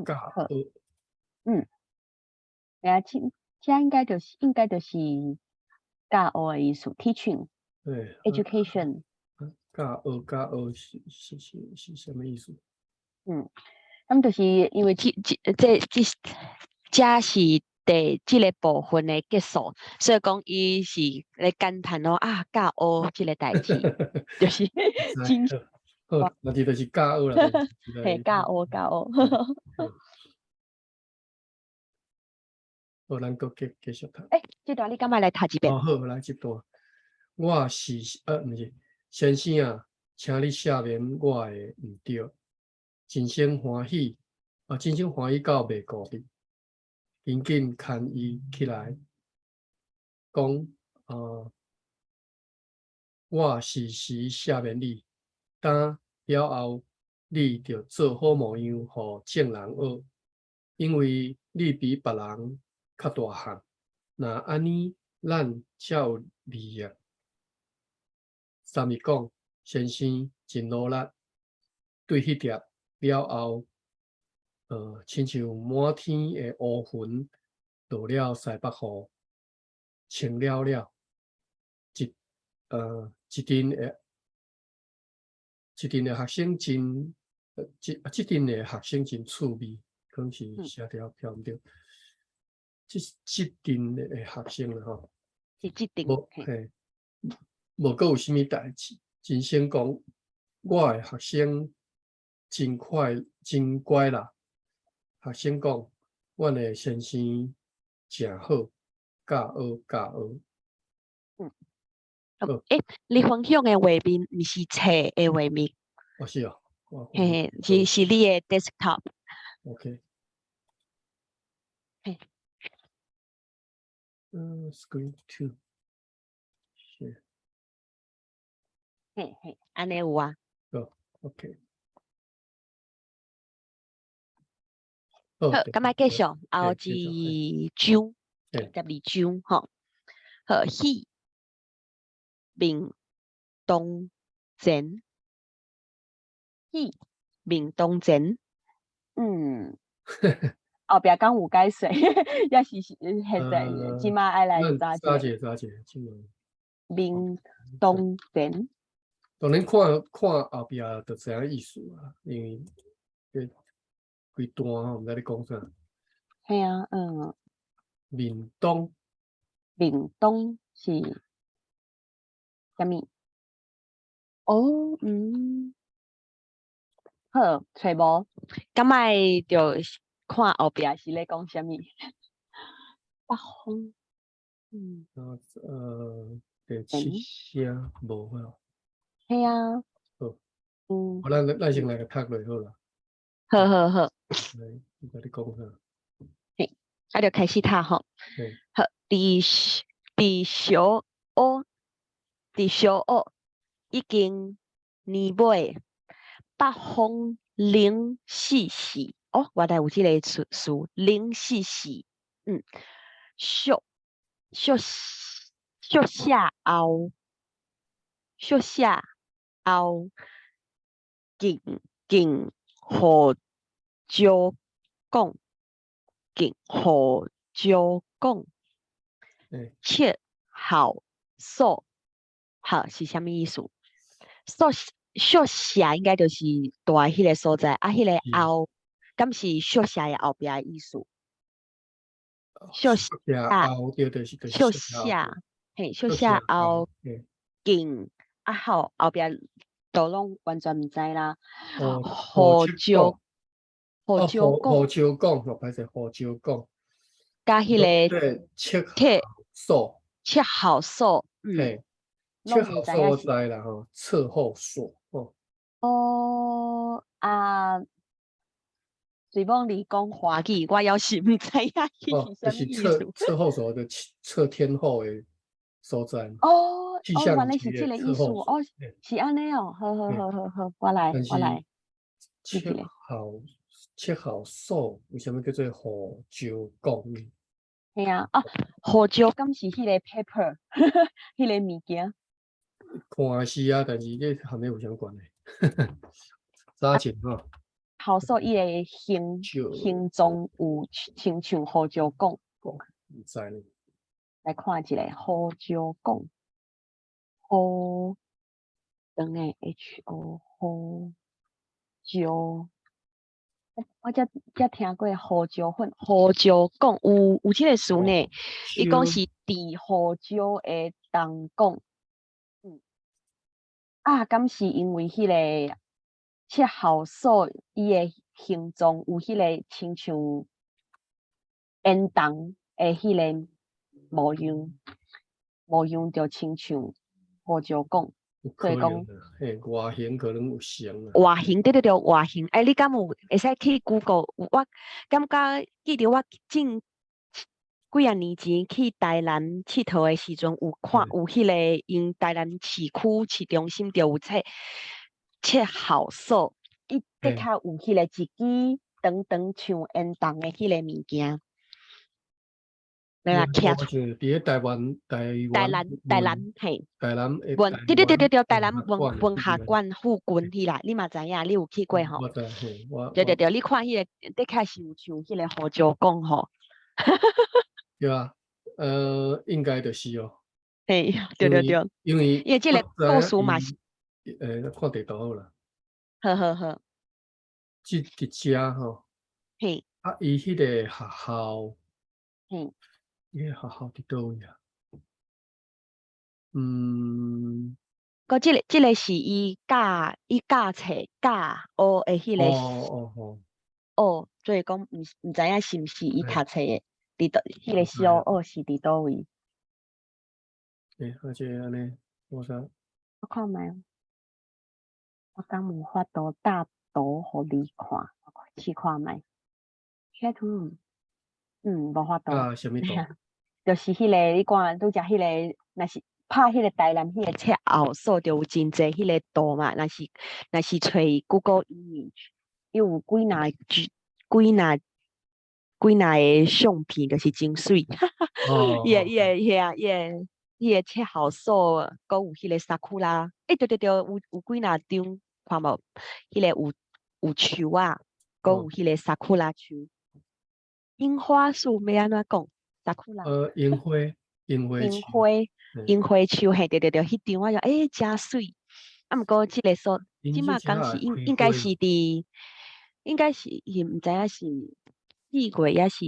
教好。學。欸啊，這這應該就是教學的意思，teaching education。教學教學是啥物意思？咁就是因為這這是第這个部分的結束，所以講伊是咧感嘆咯啊，教學這个代誌，就是真好，那這就是教學啦。嘿，教學教學。好，咱閣繼續讀。欸，這段你敢愛來讀一遍？哦，好，來這段。我是，毋是，先生啊，請你赦免我的毋對，真生歡喜，啊，真生歡喜到袂顧得，緊緊牽伊起來，講，啊，我時時赦免你，今了後，你著做好模樣，予眾人學，因為你比別人較大漢，若按呢，咱才有利益。三日講，先生真努力，對彼粒了後，親像滿天的烏雲落了西北雨，清了了，一陣的學生真，這陣的學生真趣味，可能是寫條票毋對。這陣的學生啦吼，是這陣，無嘿，無閣有啥物代誌。真生講，我的學生真快真乖啦。學生講，阮的先生誠好，教學教學。好。欸，你分享的畫面毋是冊的畫面。哦，是哦。嘿嘿，是你的 desktop。 OK。嘿。Screen two。是。嘿嘿，按呢有啊。好，OK。好，咁來繼續，後一章，12章吼。好，喜面當前，喜面當前，後壁敢有解釋，抑是現在這馬愛來查查者查者，這馬。面當前。當然看看後壁就知影意思啊，因為這規段吼，毋知咧講啥。嘿啊。面當。面當是啥物？哦，好，揣無，敢愛就看後壁是咧講啥物？北方，第七聲無啊。嘿啊。好。好，咱先來個讀落好啦。好好好。來，我共你講啥？嘿，啊，就開始讀吼。好，佇小學已經年尾，北風冷死死，哦，原來有這个詞，冷死死，宿舍後，緊緊予招講，緊予招講，測候所，好，是啥物意思？宿舍應該就是蹛彼个所在，啊，彼个後，敢是宿舍的後壁的意思？宿舍後對對是宿舍，嘿，宿舍後近啊後後壁都攏完全毋知啦。予招，予招講，予招講，歹勢，予招講。佮彼个測候所，測候所，嘿，測候所我知啦吼，測候所，吼。哦，啊，隨罔你講華語，我猶是毋知影伊是啥物意思。測候所就測天候的所在。哦，哦，原來是這个意思，哦，是按呢哦，好好好好好，我來我來。測候所為啥物叫做予招講呢？嘿啊，啊，予招敢是彼個 pepper，彼个物件？看是啊，但是這和你有啥關係？早前吼。後所伊的形形狀有親像胡椒管。毋知呢。來看一下胡椒管，胡長的 H O 胡椒，我才聽過胡椒粉、胡椒管有這個詞呢。伊講是甜胡椒的銅管。啊，敢是因為彼個赤鱟索伊的形狀有彼個親像煙筒的彼個模樣，模樣就親像胡椒管，所以講，嘿，外形可能有像啊。外形對對對，外形。欸，你敢有會使去 Google？我感覺記得我前幾仔年前去台南𨑨迌的時陣，有看有彼個𪜶台南市區市中心就有冊赤鱟索，伊的確有彼個一支長長像煙筒的彼個物件。來啦，徛出。佇咧台灣，台台南，台南，嘿。台南文，對對對對對，台南文學館附近彼啦，你嘛知影，你有去過吼？我知，嘿，我。對對對，你看彼個的確是有像彼個胡椒管吼。對啊，應該就是哦。嘿，對對對。因為因為這個故事嘛是。看地圖好啦。好好好。這佇遮吼。嘿。啊，伊彼個學校。伊个學校佇佗位啊？嗯。閣這個是伊教冊教學的彼個。哦哦哦。哦，所以講毋知影是毋是伊讀冊的，佇佗彼個小學是佇佗位？欸，啊，這個按呢，我啥？我看覓，我敢有法度搭圖予你看，我試看覓。Chat room，無法度。啊，啥物圖？就是彼個，你看拄則彼個，若是拍彼個台南彼個赤鱟索，就有真濟彼個圖嘛。若是揣 Google Image，伊有幾若幾若幾若个相片，就是真媠。伊個赤鱟索，閣有彼個 sakura，欸，對對對，有幾若張，看無？彼個有樹仔，閣有彼個 sakura 樹。櫻花樹欲按怎講？sakura。櫻花，櫻花櫻花，櫻花樹，嘿，對對對，彼張我就欸，誠媠。啊，毋過這個所，這馬敢是應該是佇，應該是伊毋知影是4月抑是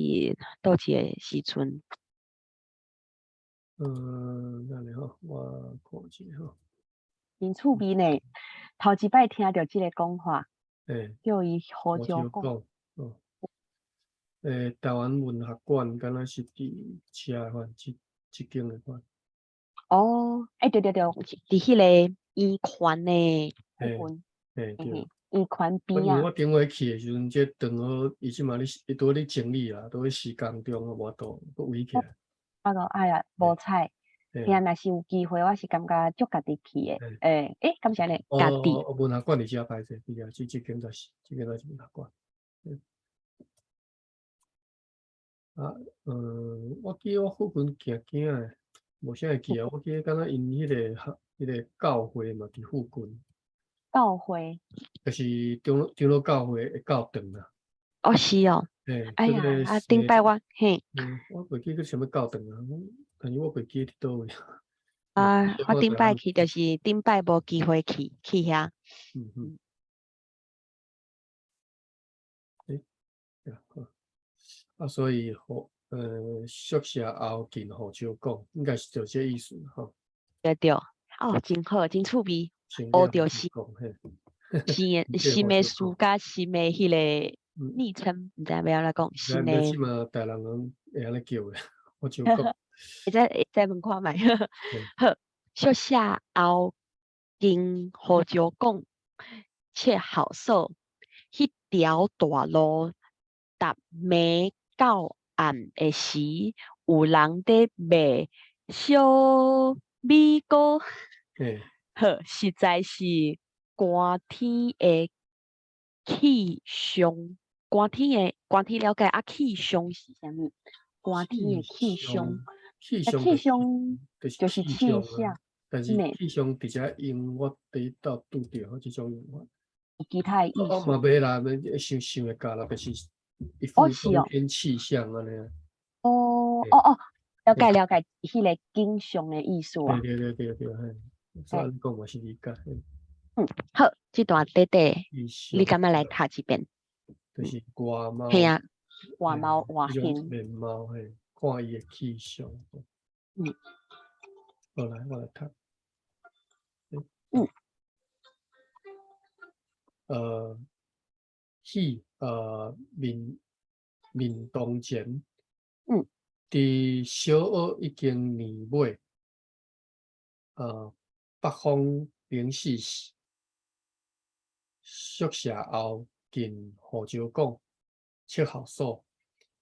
佗一個時陣。等下吼，我看一下吼。真趣味呢，頭一擺聽著這個講法，叫伊胡椒管。哦。台灣文學館敢若是佇遮款，這間的款。哦，欸，對對對，佇彼個圓環的附近。嘿，對。圓環邊仔。因為我頂回去的時陣，這剛好伊這馬咧，伊拄咧整理啊，拄咧施工中，無法度閣圍起來。我講哎呀，無彩。聽若是有機會，我是感覺足家己去的。欸，欸，敢是按呢？家己。哦，文學館佇遮歹勢，對啊，這間就是，這間就是文學館。啊，我記得我附近行行的，無啥會記啊。我記得敢若𪜶彼個學，彼個教會嘛佇附近。教會。就是長老教會的教堂啊。哦，是哦。嘿，哎呀，啊，頂擺我嘿。我袂記得啥物教堂啊，但是我袂記得佇佗位。啊，我頂擺去就是頂擺無機會去遐。嗯嗯。欸，啊，所以吼，宿舍後近胡椒管，應該是就這意思吼。對對，哦，真好，真趣味，學著新的詞佮新的彼個昵稱，毋知影欲按怎講，新的。這馬台南人會按呢叫的，胡椒管。會使問看覓。好，宿舍後近胡椒管，赤鱟索，彼條大路逐暝到暗的時，有人佇賣燒米糕。好，實在是寒天的氣象，寒天的寒天了解啊？氣象是啥物？寒天的氣象，氣象氣象就是氣象，但是氣象佇遮用我第一道拄著這種用法。其他的意哦，思？嘛袂啦，想想會到啦，就是一副冬天氣象按呢。哦哦哦，了解了解，彼个景象的意思啊。對對對對對，嘿，所以講嘛是理解。嗯，好，這段短短，你敢欲來讀一遍？就是外貌。嘿啊，外貌外形。面貌嘿，看伊的氣象。好來，我來讀。彼面面當前，佇小學已經年尾，北方零四宿舍後近雨石港測候所，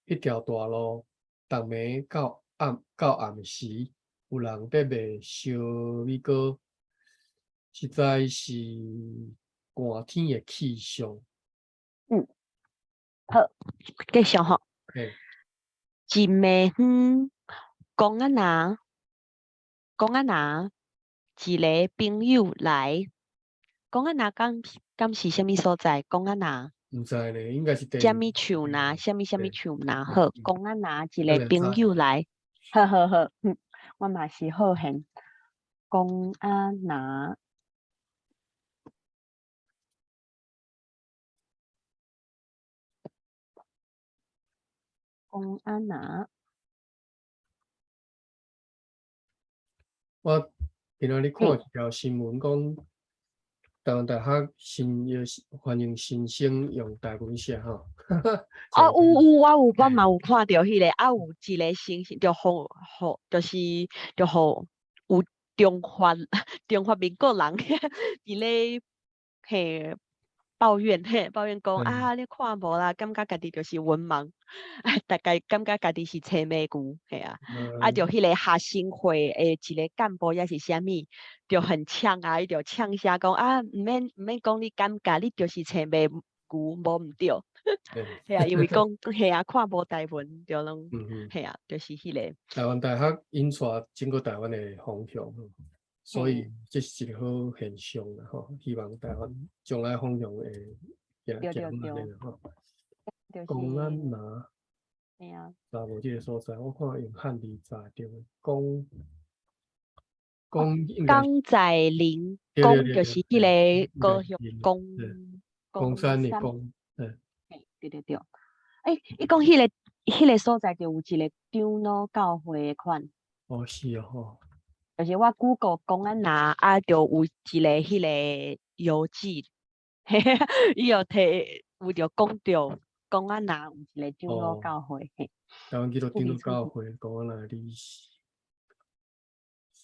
彼條大路，逐暝到暗時，有人佇賣燒米糕，實在是寒天的氣象。嗯，好，繼續吼。嘿。一暝昏，公仔林，公仔林，一个朋友來。公仔林敢是啥物所在？公仔林。毋知呢，應該是啥物樹林？啥物啥物樹林？好，公仔林一個朋友來。好好好，我嘛是好現。公仔林。公仔林。我今仔日看一條新聞，講台灣大學新歡迎新生用台文寫吼。哦，有有，我有，我嘛有看著彼個，啊，有一個新生就予予，就是就予有中華民國人佇咧嘿抱怨嘿，抱怨講啊，你看無啦，感覺家己就是文盲，大概感覺家己是青糜牛，嘿啊，啊，就彼個學生會的一個幹部抑是啥物，就很嗆啊，伊就嗆聲講啊，毋免講你感覺，你就是青糜牛，無毋對。嘿啊，因為講嘿啊，看無台文就攏，嘿啊，就是彼個。台灣大學引帶整個台灣的風向，所以這是一個好現象啦吼。希望台灣將來方向會行行按呢吼。公仔林，嘿啊，查無這個所在，我看用漢字查著，講講江仔林，江就是彼個高雄岡岡山的岡，對對對，欸，伊講彼個所在就有一個長老教會的款。哦，是哦吼。就是我 Google 公仔林啊，就有一個彼個遊記，伊有提有著講著公仔林有一個長老教會。台灣基督長老教會公仔林，你是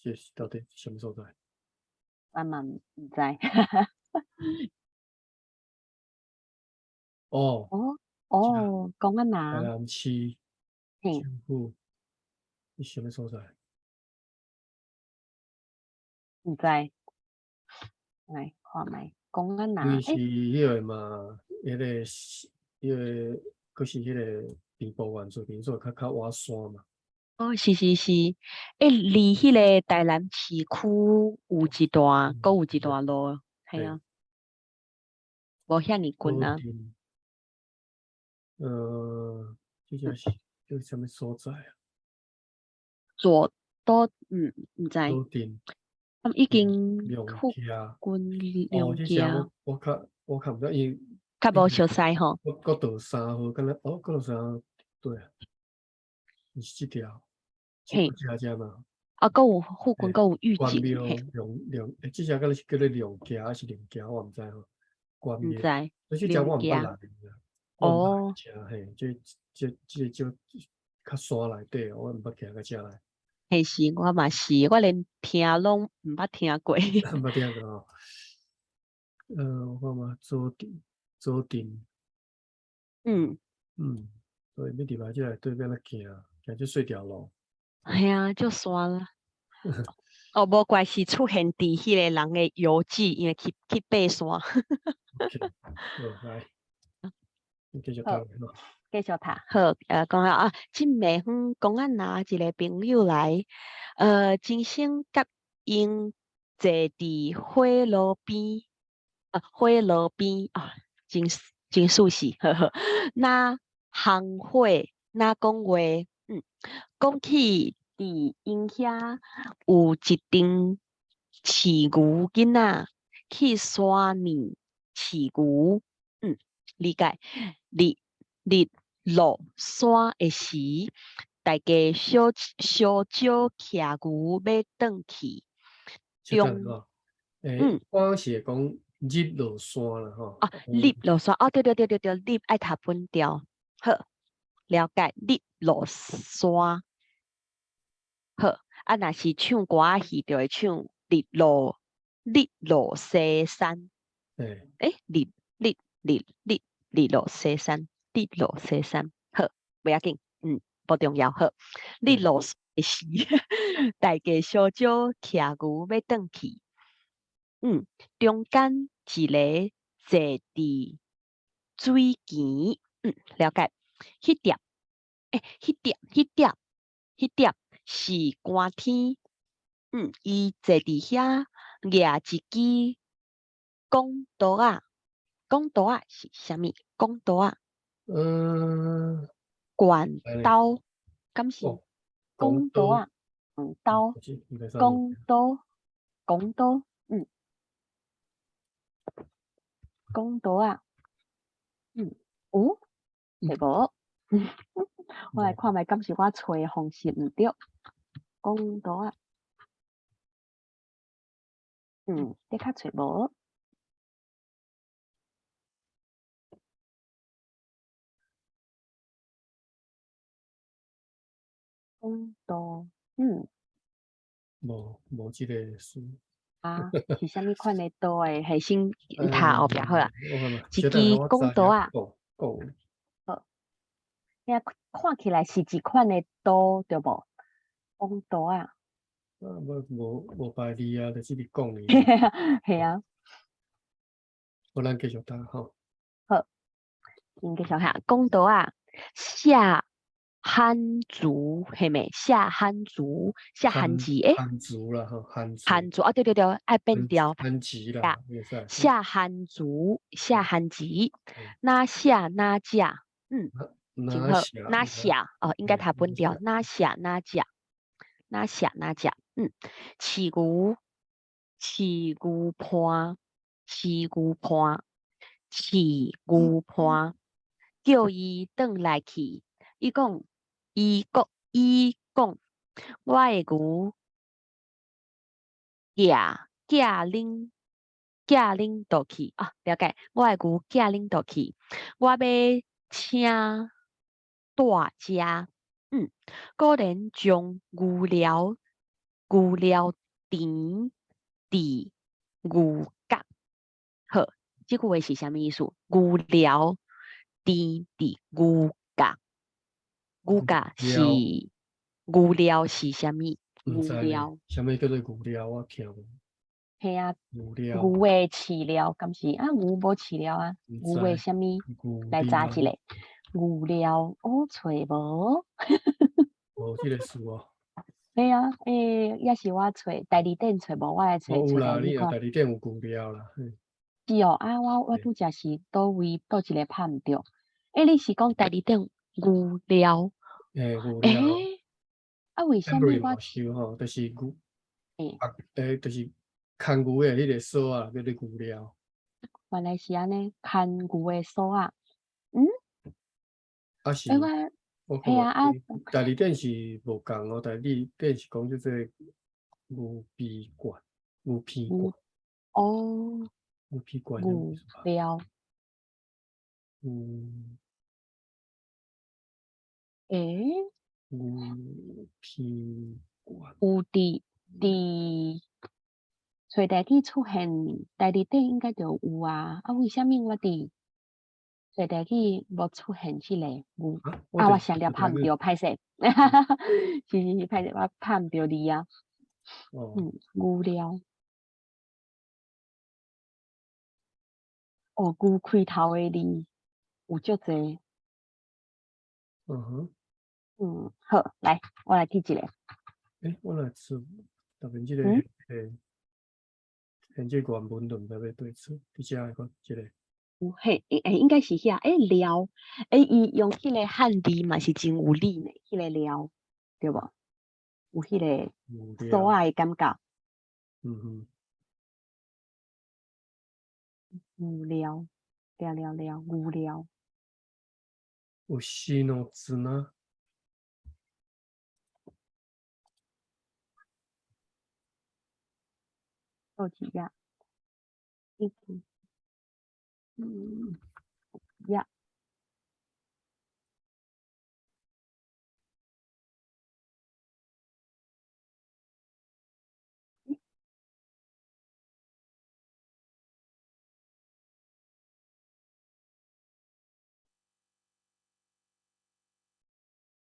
這是到底啥物所在？我嘛毋知。哦。哦哦，公仔林。台南市政府，這啥物所在？毋知，來看覓，公仔林。伊是彼個嘛，彼個是，彼個，閣是彼個平埔原住民，所以較較倚山嘛。哦，是是是，欸，離彼個台南市區有一段，閣有一段路，嘿啊，無遐爾近啊。這只是叫啥物所在啊？左都，毋知。左鎮。已經附近兩家。我較毋知，因為較無熟悉吼。國道3號，敢若哦，國道3號對啊，毋是這條，嘿，這隻嘛。啊，閣有附近閣有玉井，嘿。兩兩，欸，這隻敢若是叫做兩家還是林家，我毋知吼。毋知。這隻我毋捌來。哦。嘿，這較山內底，我毋捌行到遮來。嘿是，我嘛是，我連聽攏毋捌聽過。毋捌聽過吼。我看嘛，左鎮，左鎮。所以欲入來這內底欲按怎行？行這細條路。嘿啊，足山啦。哦，無怪是出現佇彼個人的遊記，因為去爬山。 OK，好，來，你繼續讀。繼續讀，好，講啊，這暝昏公仔林一個朋友來，真生佮𪜶坐佇火爐邊，啊，火爐邊啊，真真舒適，呵呵。若烘火，若講話，講起佇𪜶遐有一陣飼牛囡仔去山裡飼牛，理解。日日落山的時，大家小小少騎牛欲轉去。中，我是會講日落山啦，吼。哦，日落山，哦，對對對對對，日愛讀本調，好，了解。日落山，好，啊，若是唱歌仔戲，就會唱日落日落西山。日日日日日落西山，日落西山，好，袂要緊，無重要，好。日落時，大家小少騎牛欲轉去。中間一个坐佇水墘，了解。彼粒，彼粒，彼粒，彼粒是寒天，伊坐佇遐舉一支講刀仔，講刀仔是啥物？講刀仔？管刀，敢是？講刀仔，刀，講刀，講刀，講刀仔，有，會無？我來看覓，敢是我揣的方式毋對？講刀仔，的確揣無。講刀，無無這个詞。啊，是啥物款的刀的？還先讀後壁好啦。一支講刀仔。好，遐看起來是一款的刀，對無？講刀仔。啊，無無無排字啊，就是直講爾。係啊。好，咱繼續讀吼。好，咱繼續下講刀仔，下漢族係咪？下漢族，下漢字欸？漢族啦，吼，漢漢族啊，對對對，愛變調。漢字啦，下漢族，下漢字，哪下哪食，真好，哪下哦，應該讀本調，哪下哪食，哪下哪食，飼牛，飼牛伴，飼牛伴，飼牛伴，叫伊轉來去，伊講。伊講，伊講，我的牛寄寄恁寄恁倒去啊，了解。我的牛寄恁倒去，我欲請大食。果然將牛寮牛寮甜佇牛角。好，這句話是啥物意思？牛寮甜佇牛角。牛角是牛寮是啥物？牛寮？啥物叫做牛寮？我聽無。係啊，牛寮。牛的飼料，敢是啊？牛無飼料啊？牛的啥物？來查一下。牛寮，哦，揣無？無這個詞哦。係啊，也是我揣，大字典揣無，我來揣。有啦，你啊，大字典有牛寮啦。是哦，啊，我拄則是佗位佗一个拍毋著。你是講大字典牛寮？牛寮。啊，為啥物我？收吼，就是牛，就是牽牛的彼个索仔，叫做牛寮。原來是按呢，牽牛的索仔。啊是，我係啊啊。大字典是無仝哦，大字典是講叫做牛皮罐，牛皮罐。哦。牛皮罐。牛寮。牛皮罐。有佇佇揣台語出現，大字典應該就有啊。啊，為啥物我佇揣台語無出現這个牛？啊，我聲調拍毋著，歹勢。是是是，歹勢，我拍毋著字啊。牛寮。哦，牛開頭的字有足濟。好，來，我來記一下。我來出，特別這個，現這原文就毋知欲佗佚，佇遮看這個。有嘿，欸，應該是遐，欸了，欸伊用彼個漢字嘛是真有理呢，彼個了，對無？有彼個索仔的感覺。嗯哼。牛料，了了了，牛料。牛の綱。倒一頁？嗯，頁。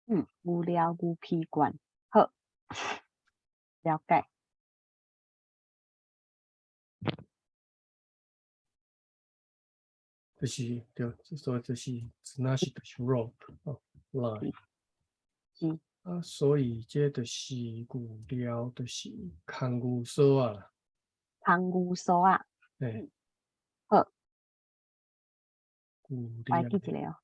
嗯，牛料牛皮罐，好，了解。就是對，所以就是綱是就是 rope 哦，line。是。啊，所以這就是牛料，就是牽牛索仔啦。牽牛索仔。嘿。好。牛我來料。記一下哦。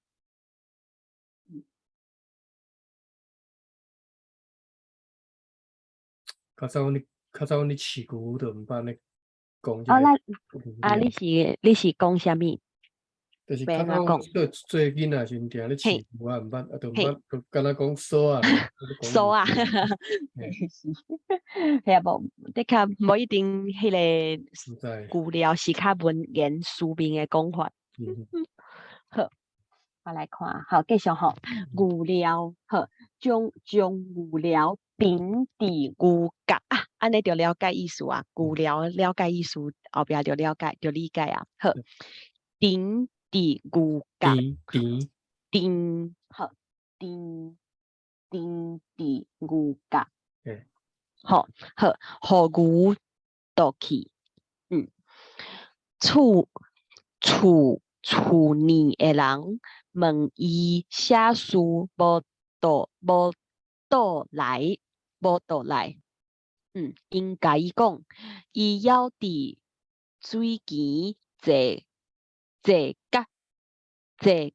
較早阮咧飼牛就毋捌咧講這哦，個。咱啊，你是講啥物？就是較早阮做做囡仔時陣，定咧飼牛啊，毋捌啊，就毋捌，就敢若講索仔。索仔，是，嘿啊無，的確無一定彼個牛料是較文言書面的講法。好，我來看，好，繼續吼，牛料，好，將牛料平佇牛角啊，按呢就了解意思啊，牛料了解意思，後壁就了解，就理解啊。好，平佇牛角，甜甜，好，甜甜佇牛角，好，好，予牛倒去，嗯，厝內的人問伊啥事無倒來，嗯，𪜶共伊講，伊猶佇水墘坐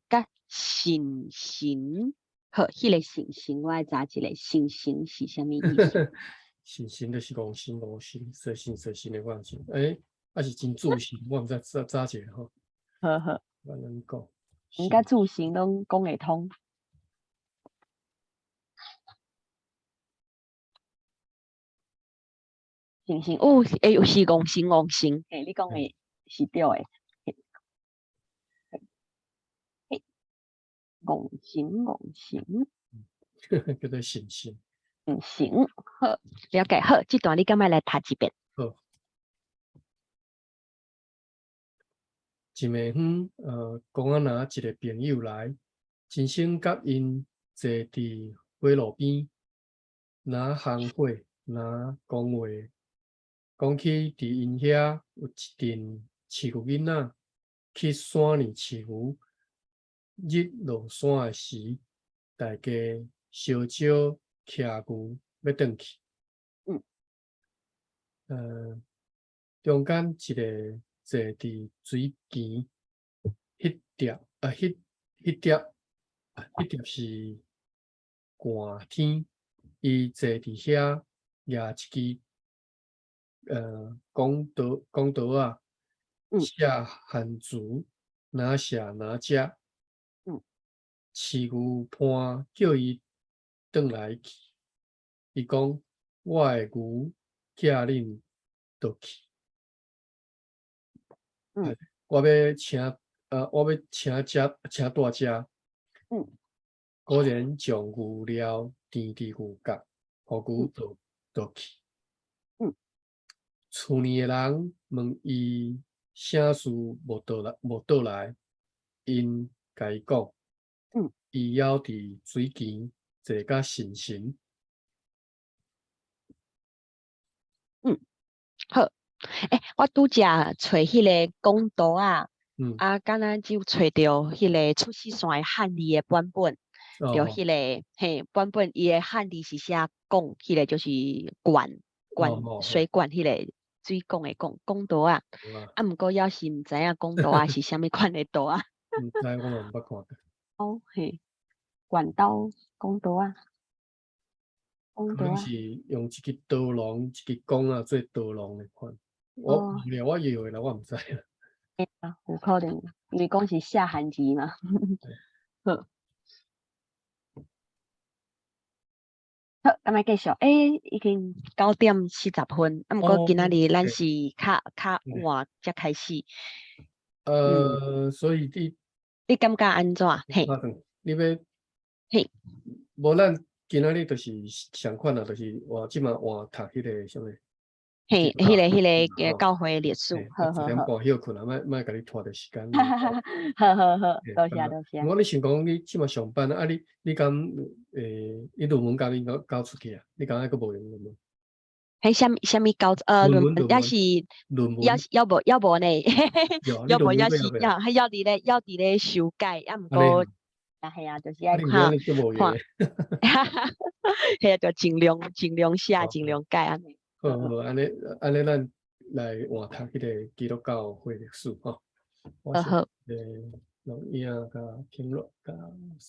甲神神，好，彼個神神我愛查一下，神神是啥物意思？神神就是戇神戇神，說神說神的關係，欸，抑是真自信，我毋知查查一下吼。好好。按呢講。應該自信攏講會通。神神，哦，欸，是戇神戇神，嘿，你講的是對的。嘿，戇神戇神。叫做神神。嗯，神，好，了解，好，這段你敢愛來讀一遍？好。一暝昏，公仔拿一个朋友來，真先佮𪜶坐佇火爐邊，若烘火，若講話，講起佇𪜶遐有一陣飼牛囡仔去山裡飼牛，日落山的時，大家相招騎牛欲轉去。中間一个坐佇水墘，彼碟啊，彼碟啊，彼碟是寒天，伊坐佇遐舉一支講道仔，寫漢字，若寫若食。飼牛伴叫伊轉來去，伊講：我的牛寄恁倒去。我欲請食，請大食。果然將牛料填佇牛角，予牛倒去。厝內的人問伊啥事無倒來，𪜶共伊講，伊猶佇水墘坐甲神神。嗯，好。欸，我拄才揣彼个講道仔，啊，敢若只有揣著彼个出世線的漢字的版本，著彼个嘿版本，伊的漢字是寫講，彼個就是管管水管彼個水管的管，管道仔。啊，毋過猶是毋知影管道仔是啥物款的道仔。毋知，我嘛毋捌看過。哦嘿，管道管道仔。可能是用一支刀郎，一支管仔做刀郎的款。我無聊，我以為啦，我毋知啊。嘿啊，有可能，因為講是寫漢字嘛。好。好，咱來繼續。欸，已經9點40分，啊，毋過今仔日咱是較較晚才開始。所以你你感覺按怎？嘿。你欲？嘿。無咱今仔日就是相款啊，就是換這馬換讀彼個啥物？嘿，彼個教會歷史，好好好。 1點半歇睏啊，莫莫共你拖著時間。好好好，多謝多謝。我咧想講，你這馬上班啊？你敢你論文敢已經交出去啊？你敢猶閣無用論文？彼啥物啥物交論文猶是論文猶猶無猶無呢？猶無猶是猶還猶佇咧修改，啊毋過啊係啊，就是愛看看，係啊，就盡量寫，盡量改按呢。好好，按呢按呢，咱來換讀彼個基督教會歷史吼。好好。錄影佮評論佮。